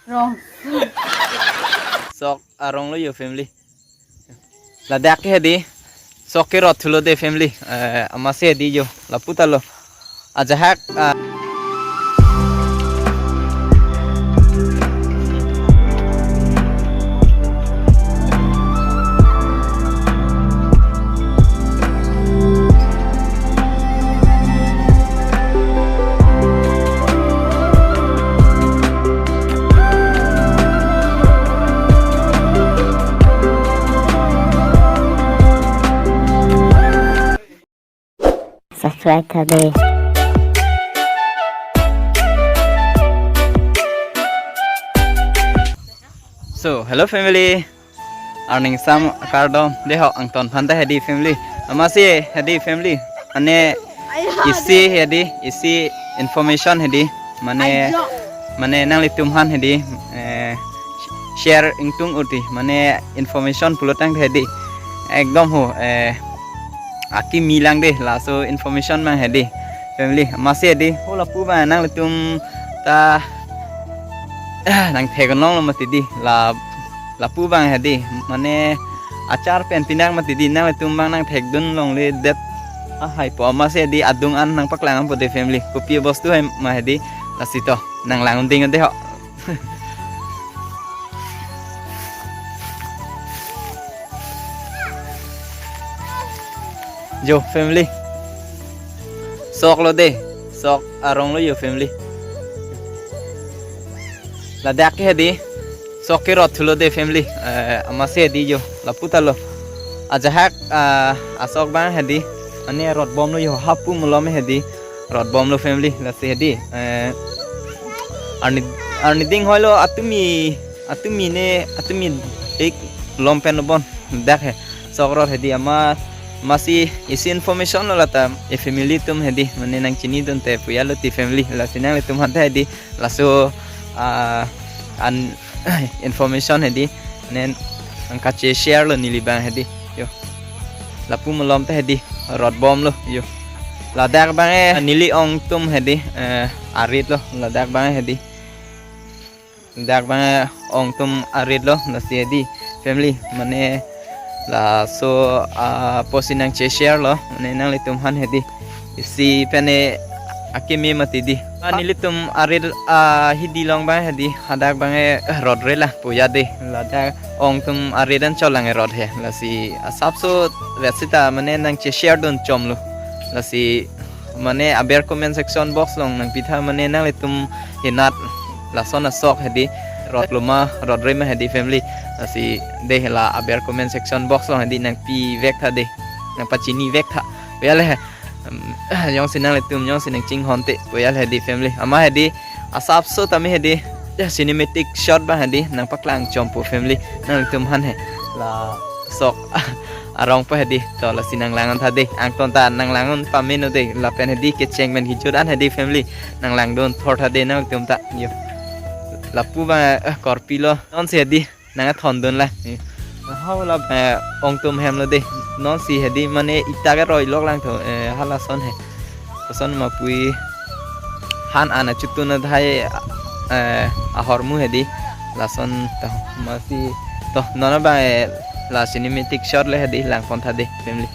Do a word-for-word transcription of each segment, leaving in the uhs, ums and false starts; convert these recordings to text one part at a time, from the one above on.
Wrong. Sok arong lo yo family. Ladak ke hedi. Sok ke rot thulo de family. Eh, amatsi hedi yo. Lapu ta lo. Ajahak, ah, Subscribe tha de. So, hello family. Arning sam kardom de ho, angton aphan ta hedi family. Amatsi hedi family. Mane isi hedi, isi information hedi. Mane, mane nanglitum aphan hedi, eh, share ingtung uti. Mane information pulo tangte hedi. Ekdom ho, eh, akimi lang de, laso information abang hedi. Family, amatsi hedi. Ho lapu abang nanglitum ta nangthek-un longlo mati di. La, lapu abang hedi. Mane achar pen pinak mati di, nanglitum abang nangthekdun longledet. Ahai po, amatsi hedi adung an nangpaklang po de family. Kopi bostu hai ma hedi. Lasi to, nanglang-un ding de ho. Yo family. Sok lo de. Sok arong lo yo family. Ladak ke hedi. Sok ke rot thulo de family. Eh, amatsi hedi yo. Lapu ta lo. Ajahak, ah, asok abang hedi. Mane rot bom lo yo, hapu malom hedi. Rot bom lo family. Lasi hedi. Eh, arni, arni ding hoi lo atumi, atumi ne, atumi ik lom pen lo bon. Dak he. Sok rot hedi ama, amatsi isi information lo lata, e family atum hedi, mane nangchinidun te puya lo ti family, lasi nanglitum aphan ta hedi, laso, ah, an, information hedi, nen nangkache share lo neli abang hedi, yo. Lapu malom ta hedi, rot bom lo, yo. Ladak abang e, neli ong atum hedi, eh, arit lo, ladak abang e hedi. Dak abang ong atum arit lo, lasi hedi family, mane laso, ah, apotsi nangche share lo, mane nanglitum aphan hedi. Isi pen e akimi mati di. Ah, nelitum arit, ah, hidi along abang hedi, hadak abang e, eh, rot re la puya de. Ladak ong atum arit an cholang e rot he. Lasi asapso vetsita mane nangche share dun chom lo. Lasi mane aber comment section box along nangpitha, mane nanglitum henat lason asok hedi, rot lo ma, rot re ma hedi family. Lasi de la aber comment section box along hedi nangpivek tha de, nangpachinivek tha. Puya le, em, jongsi nanglitum jongsi nangchinghon te, puya le hedi family. Ama hedi asapso tame hedi, ya, cinematic shot abang hedi nangpaklang chom po family. Nanglitum aphan he. Lasok arong po hedi, to lasi nanglang-un tha de, angton ta nanglang-un pame non de, lapen hedi kecheng pen kejut an hedi family, nanglangdun thor tha de nangtum ta, yo. Lapu abang, eh, korpi lo, non si hedi, nangthondun la. Eh, hau la, eh, ong atum hem lo de, non si hedi, mane ita ke roi lok lang tho, eh, halason he. Koson ma pu, han an achutun adhai, eh, ahormu hedi. Lason to, amatsi to, non abang, eh, la cinematic shot le hedi langpon tha de family.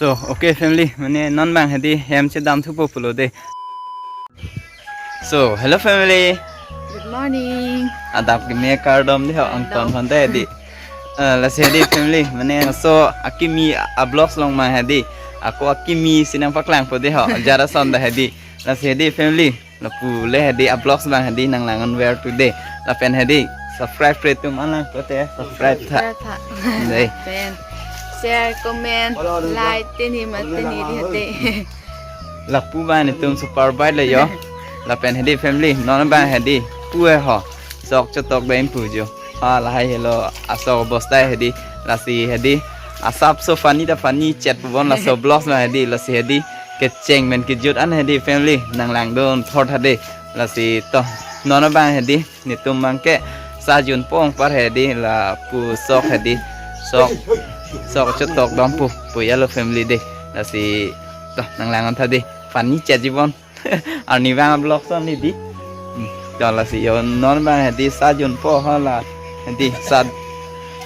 So, okay family, mane non abang hedi hem chedam thupo pulo de. So, hello family. Good morning. Adap keme kardom de ho, angton phanta hedi. Eh, lasi hedi family, mane laso akimi a-vlogs along ma hedi. Ako akimi si nangpaklangpo de ho, jara son ta hedi. Lasi hedi family, lapu le hedi a-vlogs abang hedi nanglang-un ver today. Lapen hedi subscribe-re atum alang pote subscribe tha. Subscribe tha. Dei. Pen share, comment, like, teni ma teni di hedi. Lapu abang netum super bite le jo. Lapen hedi family, non abang hedi pu e ho. Sok chotok bang pu jo. Ah, lahai helo asok bosta hedi. Lasi hedi asap so funny ta funny chet pubon laso vlogs abang hedi. Lasi hedi kecheng pen kejut an hedi family nanglangdun thor tha de. Lasi to non abang hedi netum abang ke sa junpo ong par hedi lapu sok hedi. Sok, sok chotok dam pu, pu ya lo family de. Lasi to nanglang-un tha de. Funny chet jibon. Arni abang vlogs on ni di. Hmm. To lasi jo non abang hedi sa junpo hala hedi sa,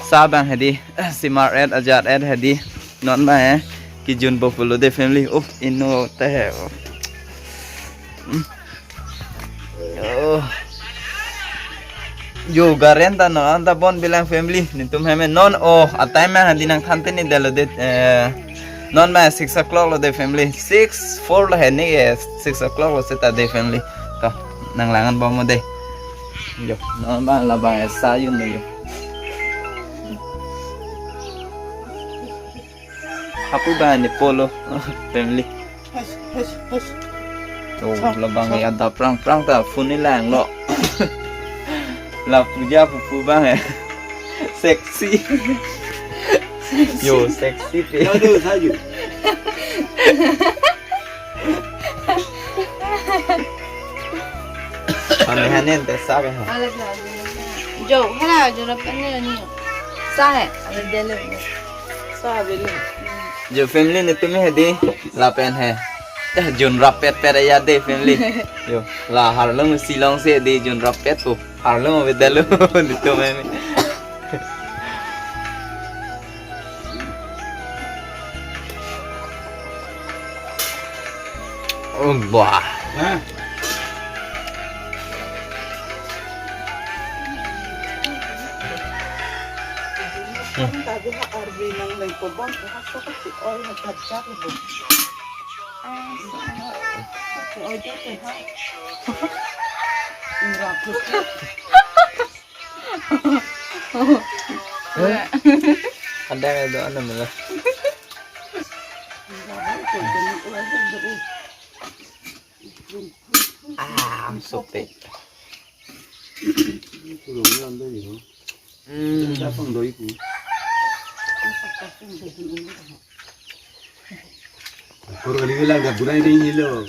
sa abang hedi simar et ajat et hedi non abang he kejunpo pulo de family. Oh, inut te he. Oh. Hmm. Oh. Jo garen ta non anta bon bilang family netum hem non, oh, a-time abang hedi nangthan teni detlo de, eh, non abang six o'clock lo de family, six four lo he ne, eh, six o'clock lo seta de family. To nanglang-un bom mo de. Jo non abang labang esa yun lo jo. Hapu abang ne polo family. Hush, hush, hush. Oh, labang ya da prang prang ta phone ni lang lo. La puja pupu abang eh. Sexy. Yo, sexy pe. Yo, do, sa, yo. Hane hane te sa ke ha. Ala sa. Jo, hala jo na pen ni. Sa he, ala dele. Sa bele. Jo family netum hedi lapen he. Eh, jun rapet per ya de family. Jo, la harlung silong se de jun rapet po. Harlung ave dalo netum he. Oh, wah. Nah. Hmm. Tadi ha arbi nang lengkobang, ha sakit, oi, ha kacak itu. Ah, oi, jatuh, ha. Murah, tuh. Ada yang ada, ada mana? Ah, ang sopet. Hmm. Siapa yang doi ku? Kurang ini lang, gak guna ini, ini lo.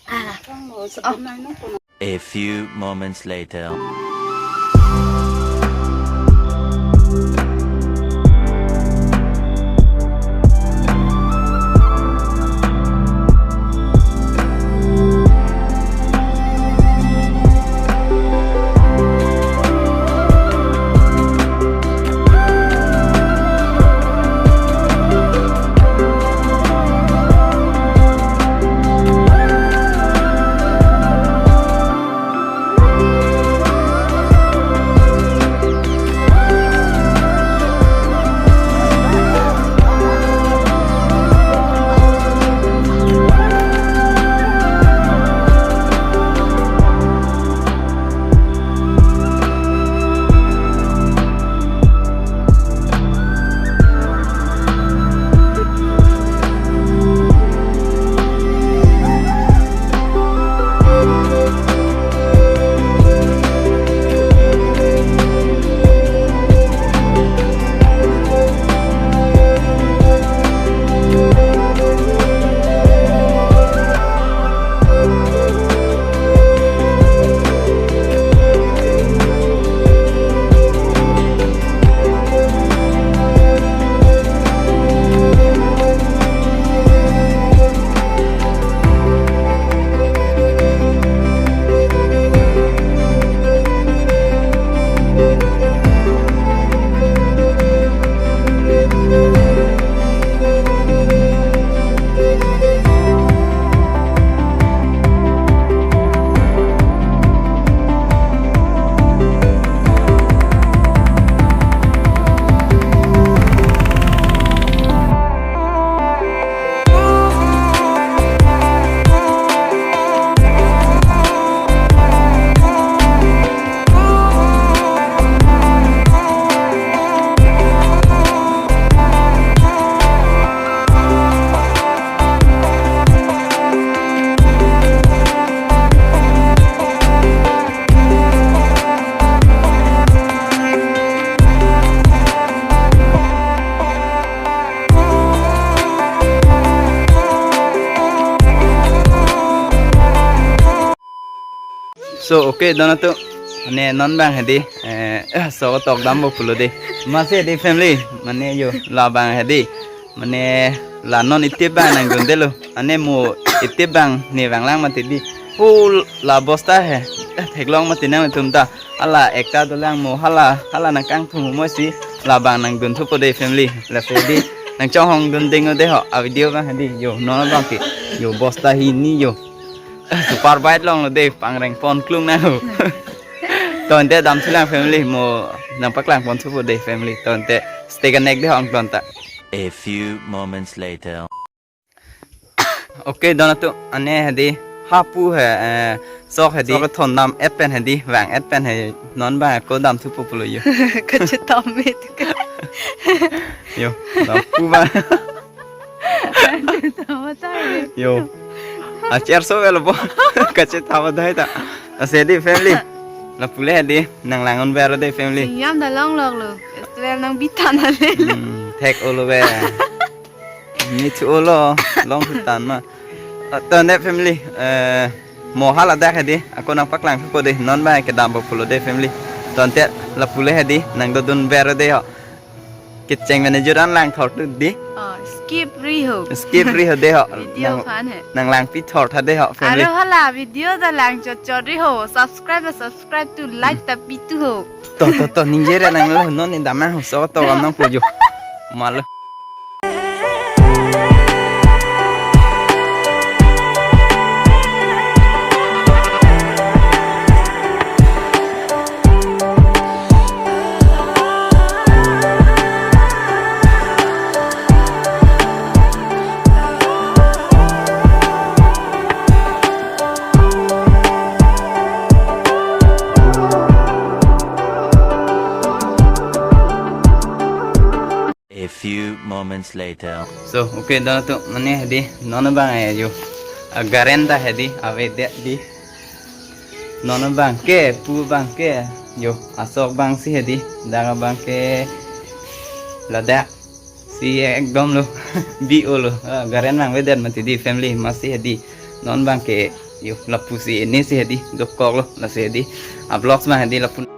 Ah. A few moments later. So, okay, don atum. Mane non abang hedi, eh, eh, so tok dampo pulo dei. Masi hedi family, mane yo, labang hedi. Mane la non itip abang nangdundelo. Mane mo itip abang ne vanglang mati dei. Hu la bosta he. Eh, theklong mati nanglitum ta. Hala ekta dolang mo hala, hala nangkangthum mo si labang nangdunthupo dei family. Lasi dei nangchonghong dunding dei ho. A video abang hedi. Yo, non abang ke. Yo, bosta hini yo. Super bike longlo dei, pangreng pon klung nang ho. To ante damthulang family, mo nangpaklang ponthupo dei family. To ante stay connect dei ho angton ta. A few moments later. Okay, don atum, mane hedi hapu he, eh, sok hedi. Sok thon dam-et pen hedi, vang-et pen he, non abang ako damthupo pulo yo. Kachetame itu ka. Yo, dampo abang. Kachetame ta. Yo. Acer so velo bo. Kachetame ta ta. Lasi dei family. Lapu le hedi, nanglang-un ver dei family. Yam da longloklo. Festival nang bitan ale. Hmm, thek-olo be. Mithu-olo, longthutan ma. Ah, to ante family, eh, mo hala dak hedi, ako nangpaklangthupo dei, non abang kedampo pulo dei family. To ante lapu le hedi, nangdodun ver dei ho. Kecheng mane juran langthor tu dei. Oh, skip ri ho. Skip ri ho dei ho. Video Nang, aphan he. Nanglangpi thor tha dei ho family. Aro hala video ta lang chot chot ri ho. Subscribe ta subscribe tu, like ta pitu ho. To, to, to, ningje re nanglo, non ne dam nang ho, so to gam nangpo yo. Malo. A few moments later. So, okay, don atum, mane hedi, non abang eh, yo. A garen ta hedi, avedet dei. Non abang ke, pu abang ke, yo, asok abang si hedi, dak abang ke, ladak. Si ekdom lo, bi-olo. Ah, garen abang avedet mati dei family, masi hedi. Non abang ke, yo, lapu si ini si hedi, dokoklo, lasi hedi. A vlogs abang hedi, lapu